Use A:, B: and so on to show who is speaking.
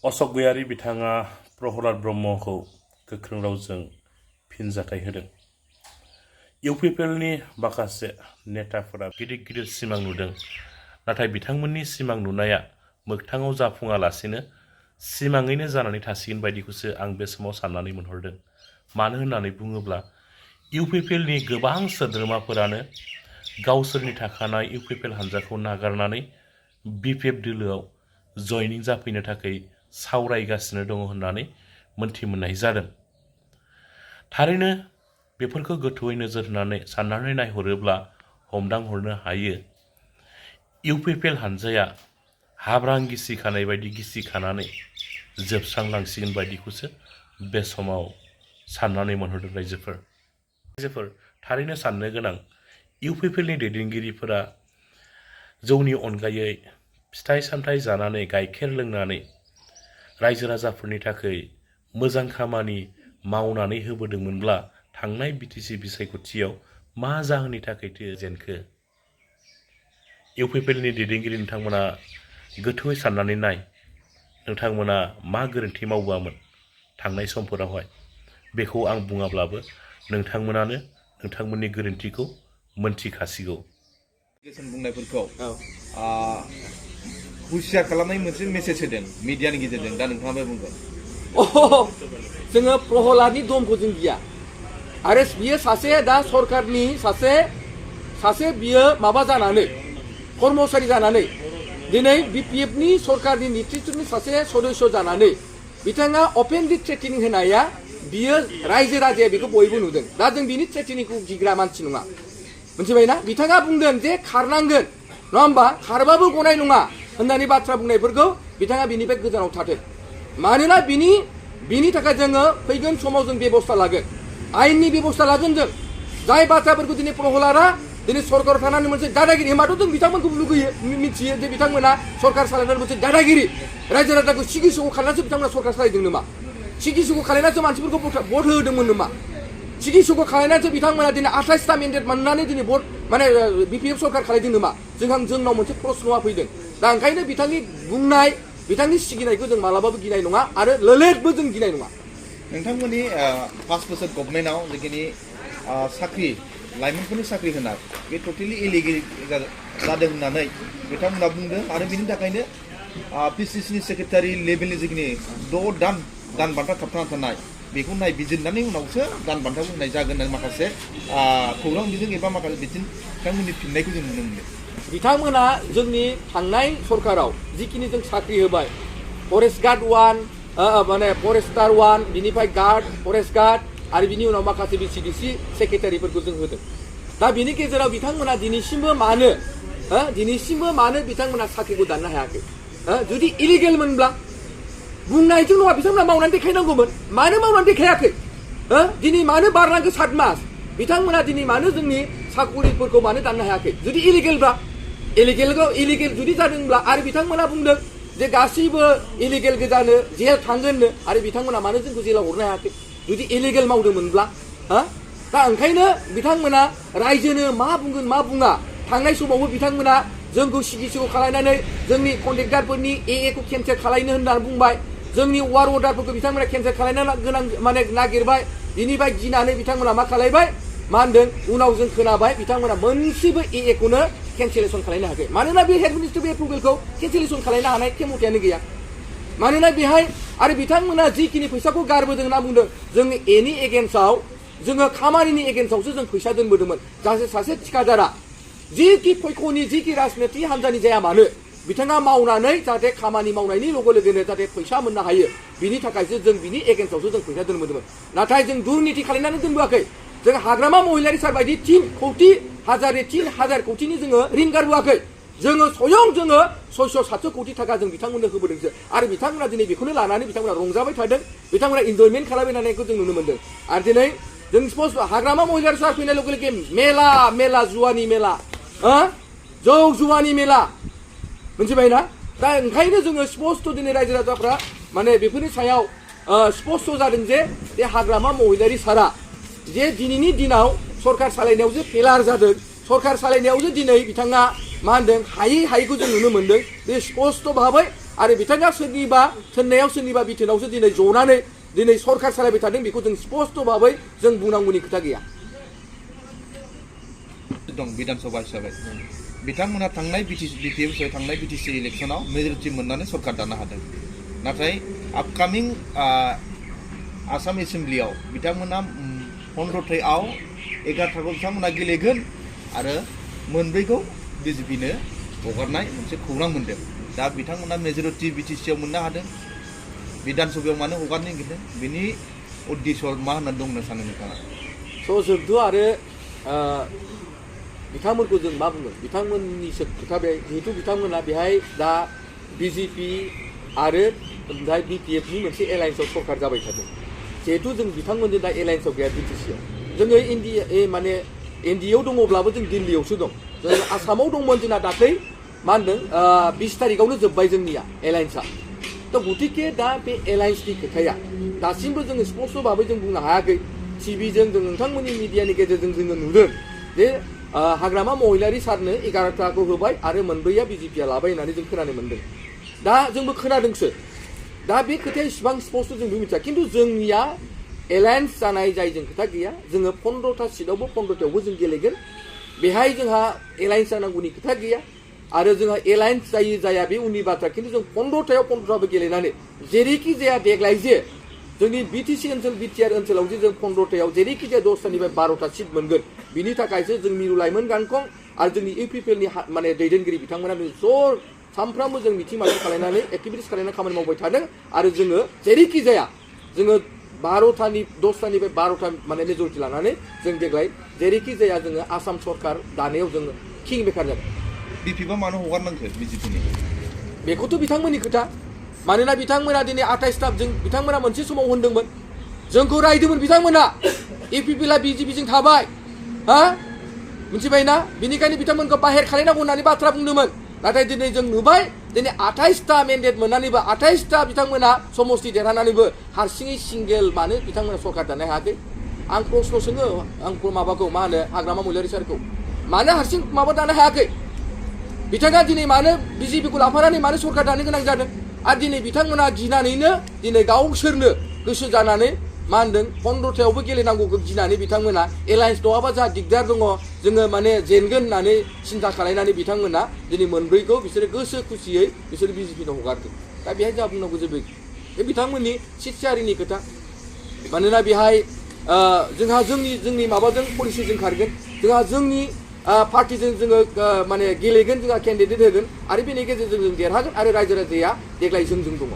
A: अशक गयारी बिथाङा प्रहलाद ब्रह्मखौ गोख्रों रावजों फिनजाथाय होदों। इउपिपिएलनि माखासे नेताफोरा गिदिर गिदिर सिमां नुदों, नाथाय बिथांमोननि सिमां नुनाया मोगथाङाव जाफुङालासेनो सिमाङैनो जानानै थासिगोन बायदिखौसो आं बे समाव साननानै मोनहरदों। मानो होननानै बुङोब्ला इउपिपिएलनि गोबां सोद्रोमाफोरानो गावसोरनि थाखानाय इउपिपिएल हान्जाखौ नागारनानै बिपिएफ दोलोआव जयनिं जाफैनो थाखाय सावरायगासिनो दङ होननानै मोनथिमोननाय जादों। थारैनो बेफोरखौ गोथौयै नोजोर होनानै साननानै नायहरोब्ला हमदांहरनो हायो इउपिपिएल हान्जाया हाब्रां गिसिखानाय बायदि गिसिखानानै जोबस्रांलांसिगोन बायदिखौसो बे समाव साननानै मोनहरदों। रायजोफोर थारैनो साननो गोनां, इउपिपिएलनि दैदेनगिरिफोरा जौनि अनगायै फिथाइ सामथाइ जानानै गाइखेर लोंनानै रायजो राजाफोरनि थाखाय मोजां खामानि मावनानै होबोदोंमोनब्ला थांनाय बिटिसि बिसायख'थियाव मा जाहोननि थाखायथो जेनखो? इउपिपिएलनि दैदेनगिरि नोंथांमोना गोथौयै साननानै नाय, नोंथांमोना मा गोरोन्थि मावबोआमोन थांनाय समफोरावहाय? बेखौ आं बुङाब्लाबो नोंथांमोनानो नोंथांमोननि गोरोन्थिखौ मोनथिखासिगौ।
B: बुंनायफोरखौ हुसियार खालामनाय मोनसे मेसेज होदों मिडियानि गेजेरजों, दा नोंथाङाबो बुंगोन।
C: जोङो प्रहलादनि दमखौ जों गिया आरो बियो सासे दा सरकारनि सासे बियो माबा जानानै कर्मचारि जानानै दिनै बिपिएफनि सरकारनि नेतृत्वनि सासे सदस्य जानानै बिथाङा अपेनलि थ्रेटिनिं होनाया बियो रायजो राजाया बेखौ बयबो नुदों। दा जों बिनि थ्रेटिनिंखौ गिग्रा मानसि नङा, मिथिबायना? बिथाङा बुंदों जे खारनांगोन, नङा होमबा? खारबाबो गनाय नङा होननानै बाथ्रा बुंनायफोरखौ बिथाङा बिनिफ्राय गोजानाव थाथों। मानोना बिनि थाखाय जोङो फैगोन समाव जों बेबस्था लागोन, आयेननि बेबस्था लागोन। जों जाय बाथ्राफोरखौ दिनै प्रहलादा दिनै सरकाराव थानानै मोनसे दादागिरि, होनबाथ' जों बिथांमोनखौ लुगैयो, मिथियो जे बिथांमोना सरकार सालायनानै मोनसे दादागिरि, रायजो राजाखौ सिगि सिगि खालायनानैसो बिथांमोना सरकार सालायदों नामा? सिगि सिगि खालायनानैसो मानसिफोरखौ भट होदोंमोन नामा? सिगि सिगि खालायनानैसो बिथांमोना दिनै 28टा मेन्डेट मोननानै दिनै भट बिपिएफ सरकार खालायदों नामा? जोंनाव मोनसे प्रश्नआ फैदों। दा ओंखायनो बिथांनि बुंनाय, बिथांनि सिगिनायखौ जों मालाबाबो गिनाय नङा आरो लोलेदबो जों गिनाय नङा।
B: नोंथांमोननि 5 बोसोर गभर्नमेन्टआव जिखिनि साख्रि, लाइमोनफोरनि साख्रि होनाय बे टटेलि इलिगेल जादों होननानै बिथांमोना बुंदों आरो बिनि थाखायनो पिसिसिनि सेक्रेटारि लेभेलनि जिखिनि 6 दान बान्था थाबथाना थानाय बेखौ नायबिजिरनानै उनावसो दान बान्थाखौ होनाय जागोन होननानै माखासे खौरां बिजों एबा माखासे बिथांमोननि फिननायखौ जों नुनो मोनदों।
C: बिथांमोना जोंनि थांनाय सरकाराव जिखिनि जों साख्रि होबाय, फरेस्ट गार्ड 1 फरेस्टार 1, बिनिफ्राय गार्ड, फरेस्ट गार्ड आरो बिनि उनाव माखासे बिसिडिसि सेक्रेटारिफोरखौ जों होदों। दा बिनि गेजेराव बिथांमोना दिनैसिमबो मानो बिथांमोना साख्रिखौ दाननो हायाखै? जुदि इलिगेलमोनब्ला बुंनायजों नङा, बिथांमोना मावनानै देखायनांगौमोन। मानो मावनानै देखायाखै? दिनै मानो बारलांखो 7 मास? बिथांमोना दिनै मानो जोंनि साख्रिफोरखौ मानो दाननो हायाखै? जुदि इलिगेल जुदि जादोंब्ला आरो बिथांमोना बुंदों जे गासैबो इलिगेल गोजानो जेल थांगोननो, आरो बिथांमोना मानो जोंखौ जेलाव हरनो हायाखै जुदि इलिगेल मावदोंमोनब्ला? दा ओंखायनो बिथांमोना रायजोनो मा बुंगोन मा बुङा। थांनाय समावबो बिथांमोना जोंखौ सिगि खालायनानै जोंनि कन्ट्रेक्टारफोरनि एखौ केन्सेल खालायनो होननानै बुंबाय। जोंनि वार अर्डारफोरखौ बिथांमोना केन्सेल खालायनो गोनां नागिरबाय। बिनिफ्राय गिनानै बिथांमोना मा खालायबाय? मा होनदों? उनाव जों खोनाबाय बिथांमोना मोनसेबो एखौनो केन्सेलेसन खालायनो हायाखै। मानोना बे हेड मिनिस्ट्रि एप्रुभेलखौ केन्सेलेसन खालायनो हानाय खेमथायानो गैया। मानोना बेहाय आरो बिथांमोना जिखिनि फैसाखौ गारबोदों होनना बुंदों, जोंनि एनि एगेन्स्टआव, जोङो खामानिनि एगेन्स्टआवसो जों फैसा दोनबोदोंमोन। जाहाथे सासे थिखादारा जिखि फैख'नि जिखि राजनिति हान्जानि जाया मानो, बिथाङा मावनानै जाहाथे खामानि मावनायनि लोगो लोगोनो जाहाथे फैसा मोननो हायो, बिनि थाखायसो जों बिनि एगेन्स्टआवसो जों फैसा दोनबोदोंमोन। नाथाय जों दुर्निति खालायनानै दोनबोआखै। जों हाग्रामा महिलारि सार बायदि 3,000 कौटिनि जोङो ऋण गारबोआखै। जोङो 600-700 कौटि थाखा जों बिथांमोननो होबोदोंसो। आरो बिथांमोना दिनै बेखौनो लानानै बिथांमोना रंजाबाय थादों, बिथांमोना इन्जयमेन्ट खालामबाय थानायखौ जों नुनो मोन्दों। आरो दिनै जों सप'ज हाग्रामा महिलारि सार फैनाय लोगो लोगो मेला जुवानि मेला, जौ जुवानि मेला, मिथिबायना? दा ओंखायनो जोङो स्पष्ट दिनै रायजो राजाफ्रा माने बेफोरनि सायाव स्पष्ट जादों जे बे हाग्रामा महिलारि सारा जे दिनैनि दिनाव सरकार सालायनायाव जे फेलार जादों, सरकार सालायनायाव जे दिनै बिथाङा मा होनदों हायैखौ जों नुनो मोन्दों। बे स्पष्ट भाबै आरो बिथाङा सोरनिबा थोननायाव सोरनिबा बिथोनावसो दिनै जनानै दिनै सरकार सालायबाय थादों बेखौ जों स्पष्ट भाबै जों बुंनांगौनि खोथा गैया
B: दं बिधान सभा हिसाबै बिथांमोना थांनाय बिटिएफ थांनाय बिटिसि इलेक्सनाव मेजरिटि मोननानै सरकार दानो हादों नाथाय आपकामिं आसाम एसेम्ब्लियाव बिथांमोना 15थायाव 11थाखौ बिथांमोना गेलेगोन आरो मोनब्रैखौ बिजेपिनो हगारनाय मोनसे खौरां मोनदों दा बिथांमोना मेजरिटि बिटिसिआव मोननो हादों बिधान सभायाव मानो हगारनो नागिरदों बिनि उद्देश्य मा होनना दं होनना सानो नोंथाङा
C: स' जोंथ' आरो बिथांमोनखौ जों मा बुंगोन बिथांमोननिसो खोथा बे जिहेतु बिथांमोना बेहाय दा बिजेपि आरो ओमफ्राय बिपिएफनि मोनसे एलायन्सआव सरकार जाबाय थादों जिहेतु जों बिथांमोनजों दा एलायन्सआव गैया बिटिसिआव जोङो माने एनडिएआव दङब्लाबो जों दिल्लीयावसो दं जों आसामाव दंमोन जोंना दाख्लै मा होनदों 20 तारिखआवनो जोब्बाय जोंनिया एलायन्सआ थ' गतिके दा बे एलायन्सनि खोथाया दासिमबो जोङो स्पष्ट भाबै जों बुंनो हायाखै टिभिजों जों नोंथांमोननि मिडियानि गेजेरजों जोङो नुदों जे हाग्रामा महिलारि सारनो 11थाखौ होबाय आरो मोनब्रैया बिजेपिआ लाबाय होननानै जों खोनानो मोन्दों दा जोंबो खोनादोंसो दा बे खोथाया इसिबां स्पष्ट जों मिथिया खिन्थु जोंनिया एलायन्स जानाय जायजों खोथा गैया जोङो 15था सिटआवबो 15थायावबो जों गेलेगोन बेहाय जोंहा एलायन्स जानांगौनि खोथा गैया आरो जोंहा एलायन्स जायो जाया बे उननि बाथ्रा खिन्थु जों 15थायाव 15थाबो गेलेनानै जेरैखि जाया देग्लाय जे जोंनि बिटिसि ओनसोल बिटिआर ओनसोलाव जे जों 15थायाव जेरैखि जाया 10थानिफ्राय 12था सिट मोनगोन बिनि थाखायसो जों मिरु लाइमोन गांखं आरो जोंनि इउपिपिएलनि माने दैदेनगिरि बिथांमोना ज' सानफ्रामबो जों मिथिं माथि खालामनानै एक्टिभिटिस खालामनानै खामानि मावबाय थादों आरो जोङो जेरैखि जाया जोङो 10थानिफ्राय 12था माने मेजरिटि लानानै जों देग्लाय जेरैखि जाया जोङो आसाम सरकार दानायाव जोङो किं मेकार जादों
B: बिपिएफआ मानो हगारनांगौ बिजेपिनि
C: बेखौथ' बिथांमोननि खोथा मानोना बिथांमोना दिनै 28था जों बिथांमोना मोनसे समाव होनदोंमोन जोंखौ रायदोंमोन बिथांमोना इउपिपिएलआ बिजेपिजों थाबाय हा मिथिबायना बिनिखायनो बिथांमोनखौ बाहेर खालामनांगौ होननानै बाथ्रा बुंदोंमोन नाथाय दिनै जों नुबाय दिनै 28था मेन्डेट मोननानैबो 28था बिथांमोना समस्ति देरहानानैबो हारसिङै सिंगेल मानो बिथांमोना सरकार दानो हायाखै आं प्रश्न सोङो आं माबाखौ मा होनो हाग्रामा महिलारि सारखौ मानो हारसिं माबा दानो हायाखै बिथाङा दिनै मानो बिजेपिखौ लाफानानै मानो सरकार दानो गोनां जादों आरो दिनै बिथांमोना गिनानैनो दिनै गावसोरनो गोसो जानानै मा होनदों 15थायावबो गेलेनांगौखौ गिनानै बिथांमोना एलायन्स नङाबा जा दिगदार दङ जोङो माने जेनगोन होननानै सिन्था खालामनानै बिथांमोना दिनै मोनब्रैखौ बिसोरो गोसो खुसियै बिसोर बिजेपिनो हगारदों दा बेहाय जा बुंनांगौ जेबो बे बिथांमोननि सिटसारिनि खोथा मानोना बेहाय जोंहा जोंनि माबाजों पलिसिजों खारगोन जोंहा जोंनि पार्टिजों जोङो माने गेलेगोन जोंहा केन्डिडेट होगोन आरो बेनि गेजेरजों जों देरहागोन आरो रायजो राजाया देग्लाय जोंजों दङ